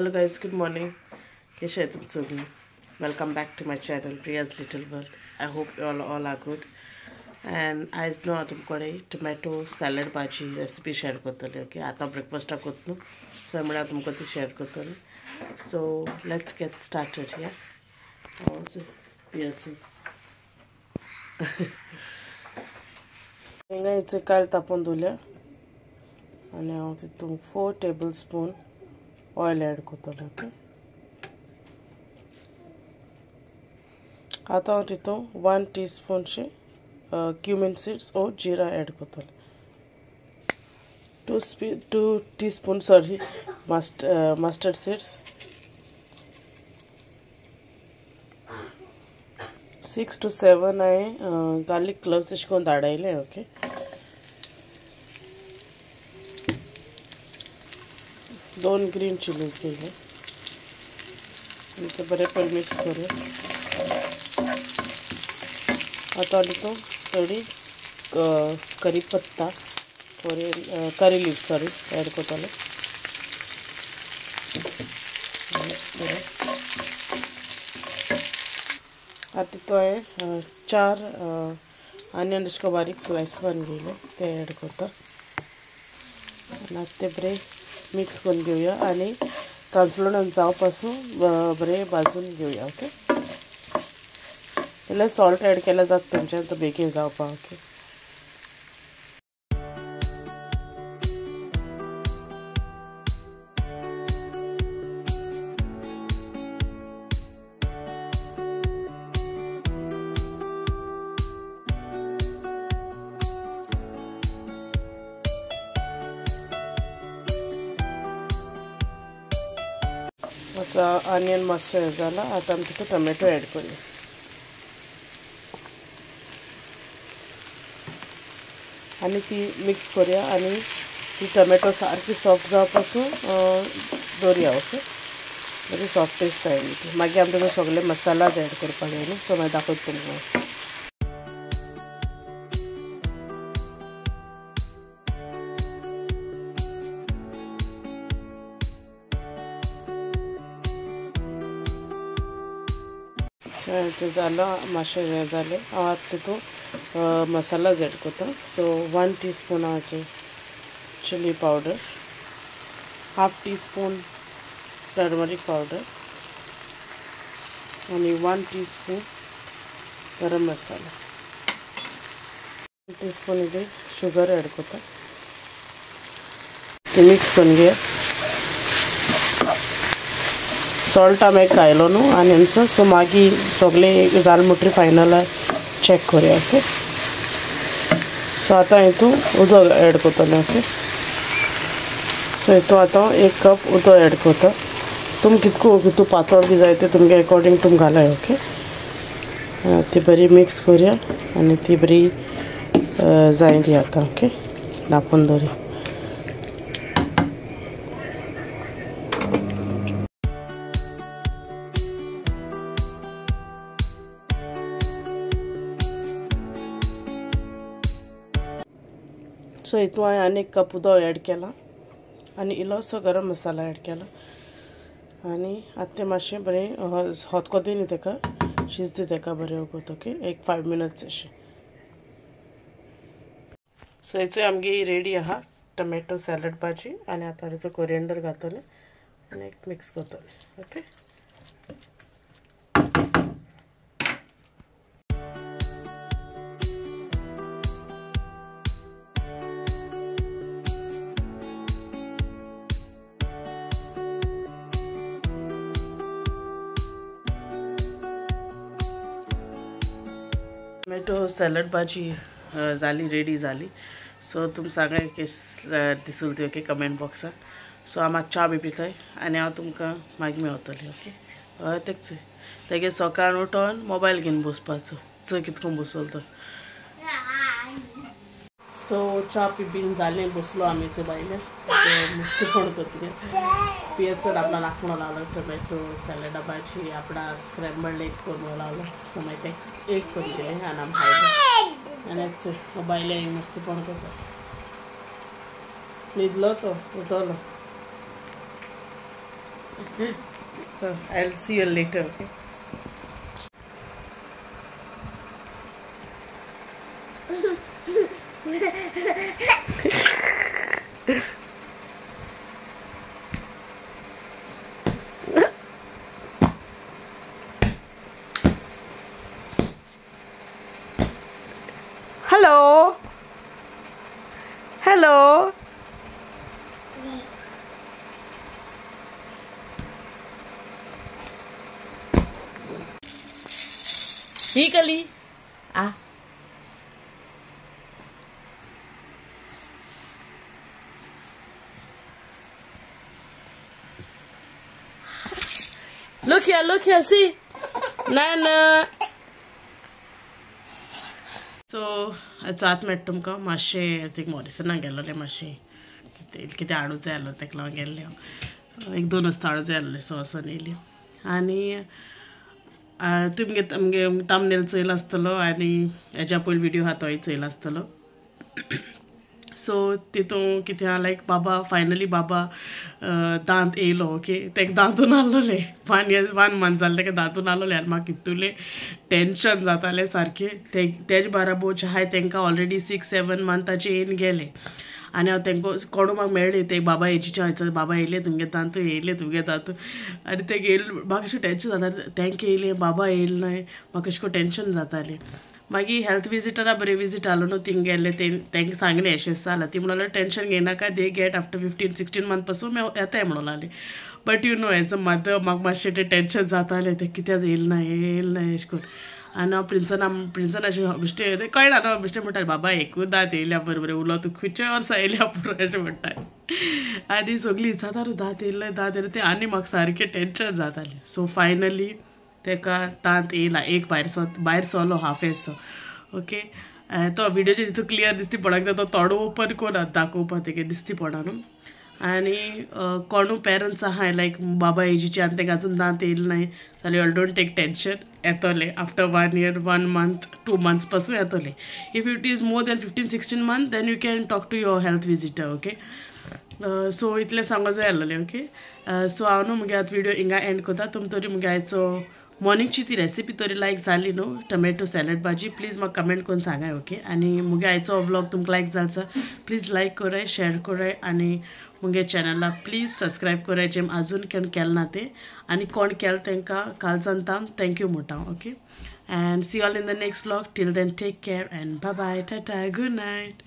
Hello guys, good morning. कैसे है तुम सभी? Welcome back to my channel Priya's little world. I hope you all are good. And आयज न्हू हांव तुमकां कडेन टोमॅटो सॅलड भाजी रेसिपी शेअर करतलें. ओके, आतां ब्रेकफास्टाक करता न्हू, सो म्हळ्यार तुमकां ती शेअर करतलें. So let's get started. Yeah P S C हिंगा कायल तापोवन दवरल्या आनी हांव तितूंत 4 टेबल स्पून ऑयल ॲड करतलें. ओके, आतां हांव तितूंत 1 टीस्पूनशें क्यूमिन सीड्स और जीरा ऐड करतलें. 2 teaspoon sorry mustard seeds, 6 to 7 हांवें गार्लीक क्लव्स अशें करून धाडायले. ओके, 2 ग्रीन चिलीज दिले आनी ते बरें पयलीं मिक्स करूया. आतां तितूंत थोडी करी पत्ता, करी लीफ सॉरी ॲड करतलें. आतां तितूंत हांवें 4 आनियन अशें करून बारीक स्लायस करून घेयले, ते ॲड करता. आनी आतां ते बरें मिक्स करून घेवया आनी ट्रान्सलुडंट जावपा पासून बरें भाजून घेवया. ओके, इल्लें सॉल्ट ॲड केल्यार जाता तुमच्यान, तो बेगीन जावपाक. ओके, आतां आनियन मातसो हें जाला. आतां आमी तितूंत टोमॅटो ॲड करूया आनी ती मिक्स करूया आनी ती टोमॅटो सारकी सॉफ्ट जावपा पासून दवरया. ओके, बरी सॉफ्ट टेस्ट जाय ती. मागीर आमी तितूंत सगळे मसालाज ॲड करपाक जाय न्हू, सो मागीर दाखयता तुमकां. जालो मातशें हें जालें. हांव आतां तितूंत मसालाज ॲड करता. सो 1 टीस्पून हांव chilli powder, 1/2 teaspoon turmeric powder आनी 1 टीस्पून गरम मसाला, 1 टीस्पून इल्ली शुगर ॲड करता. ती मिक्स करून घेया. सॉल्ट आमी घायलो न्हू आनियन्स, सो मागीर सगळें जालें म्हणटकीर फायनल चॅक करूया. ओके, सो आतां हितूंत उदक ॲड करतलें. ओके, सो हितूंत आतां 1 कप उदक ॲड करता. तुम कितको कितू पातळ बी जाय ते तुमगे अकॉर्डिंग तुम घालाय. ओके, ती बरी मिक्स करूया आनी ती बरी जाय ती आतां. ओके, धांपून दवरया. सो हितूंत हांवें आनी 1 कप उदक ॲड केला आनी इल्लोसो गरम मसाला ॲड केला आनी आतां तें मातशें बरें हतकती न्ही तेका शिजता तेका बरें वगत. ओके, एक 5 मिनट्स अशें. सो हेचो आमगे रेडी आहा टोमॅटो सॅलड भाजी. आनी आतां तितूंत कोरिएंडर घातलें आनी एक मिक्स करतलें. ओके, टोमॅटो सॅलड भाजी जाली, रेडी जाली. सो तुम सांगाय केस दिसल ती. Okay, comment बॉक्साक. सो हांव मातशें च्या बी पिताय आनी हांव तुमकां मागीर मेवतलें. ओके, हय तेच तेगे सकाळ उठोन मोबायल घेवन बसपाचो, चोय कितको बसलो तो. सो च्या पी बीन जालें, बसलो आमी चोय भायले मस्तीपण करता. पियेसर आपणा नाक लावलो टोमॅटो सॅलडा भाजी, आपणा स्क्रॅम्बल्ड एग करून लावलो. सो मागीर तें एग करून दिलें आनी आमी खायलें. आनी चोय मोबायले मस्तीपण करता. न्हिदलो तो उठलो. So I will see you later. Okay. Hello. Hello. ही कली आ look here, see Nana. So आतां मेळटा तुमकां मातशें थिंग मॉरिसना गेल्लोलें मातशें कितें हाडूं जाय आसलो तेका लागून गेल्लें हांव एक दोन वस्तू हाडूं जाय आसलें सो वचोन येयलें. आनी तुमगे तुमगे थंबनेल चोयला आसतलो आनी हेज्या पयलीं व्हिडियो आहा तोय चोयला आसतलो. सो तितून कितें आहा लायक बाबा फायनली बाबा दांत येयलो. ओके तेका दांतून आहलोले 1 year 1 month जालें तेका दांतून आहलोले आनी म्हाका कितुलें टेंशन जातालें सारकें. तेजे बाराबोर जे आहाय तेंकां ऑलरेडी 6-7 मंथाचे येवन गेले आनी हांव तेंकां कोणू म्हाका मेळ्ळें ते बाबा एजीचे हांव बाबा येयले तुमगे दांतू येयले तुमगे दांतू आनी तें येयले म्हाका अशें टेंशन जातालें तेंकां येयलें बाबा येयले न्हय म्हाका अशें करून टेंशन जातालें. मागीर हेल्थ विजिटरा बरें विजीट आलो न्हू थिंग गेल्ले तेंकां सांगलें अशें जालां ती म्हणून tension घेयनाका they get after 15-16 month पासून येताय म्हणून लागली. But you know as a mother म्हाका मातशें तें टेंशन जातालें तें कित्याक येयलें ना येयलें ना अशें करून. आनी हांव प्रिन्सन अशें बेश्टें तें कळना न्हू बेश्टें म्हणटा बाबा एकूच दांत येयल्या बरोबर उलो तूं खंयच्या वर्सा येयल्या पुरो अशें म्हणटा. आनी सगळीं विचारता दांत येयले दांत येयले तें आनी म्हाका सारकें टेंशन जातालें. सो फायनली तेका दांत येयला एक भायर सरलो हाफ येसो. ओके तो व्हिडियोचेर तितू क्लियर दिसती पडना तो तोडो ओपन कोना दाखोवपा तेगे दिसती पडना न्हू. आनी कोणू पेरंट्स आहाय लायक बाबा एजीचे आनी तेका अजून दांत येयले नाय जाल्यार you don't take tension येतले आफ्टर 1 year 1 month 2 months पासून येतले. If it is more than 15-16 month then you can talk to your health visitor. Okay so इतलें सांगो जाय आसलें. ओके सो हांव न्हू मुगे आतां व्हिडियो हिंगा एंड करता. तुम तरी मुगे आयचो मॉर्निंगची ती रेसिपी तरी लायक जाली न्हू टोमॅटो सॅलड भाजी प्लीज म्हाका कमेंट करून सांगाय. ओके आनी मुगे आयचो व्लॉग तुमकां लायक जालो प्लीज लायक कराय शेअर कराय आनी मुगे चॅनलाक प्लीज सबस्क्रायब कराय जेम अजून कोण केलें ना तें आनी कोण केलें तांकां कालच्यान ताम thank you म्हणटा. Okay and see all in the next vlog. Till then take care and bye bye tata good night.